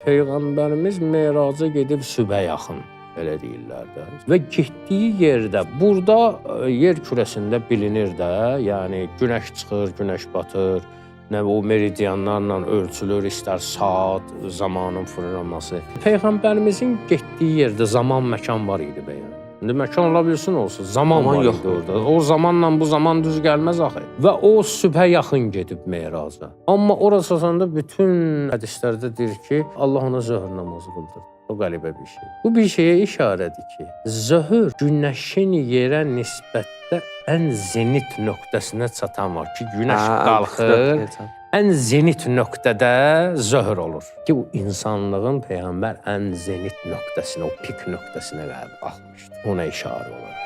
Peyğəmbərimiz Meraca gedib sübhə yaxın, belə deyirlər də. Və getdiyi yerdə, burada yer kürəsində bilinir də, yəni günəş çıxır, günəş batır, nə o meridianlarla ölçülür, istər saat, zamanın fırlanması. Peyğəmbərimizin getdiyi yerdə zaman, məkan var idi bəyəm. İndi məkan ola bilsin olsun, zaman Zaman var yox idi orada. O zamanla bu zaman düz gəlməz axı. Və o sübhə yaxın gedib Meraca. Amma ora çatanda bütün hədislərdə deyir ki, Allah ona zöhr namazı qıldırdı. O qəribə bir şey. Bu bir şeyə işarədir ki, zöhr günəşin yerə nisbətdə ən zenit nöqtəsinə çatan var ki, günəş qalxır, ən zenit nöqtədə zöhr olur. Ki bu insanlığın peyğəmbər ən zenit nöqtəsinə, o pik nöqtəsinə gəlib qalxmışdı. Ona işarə olar.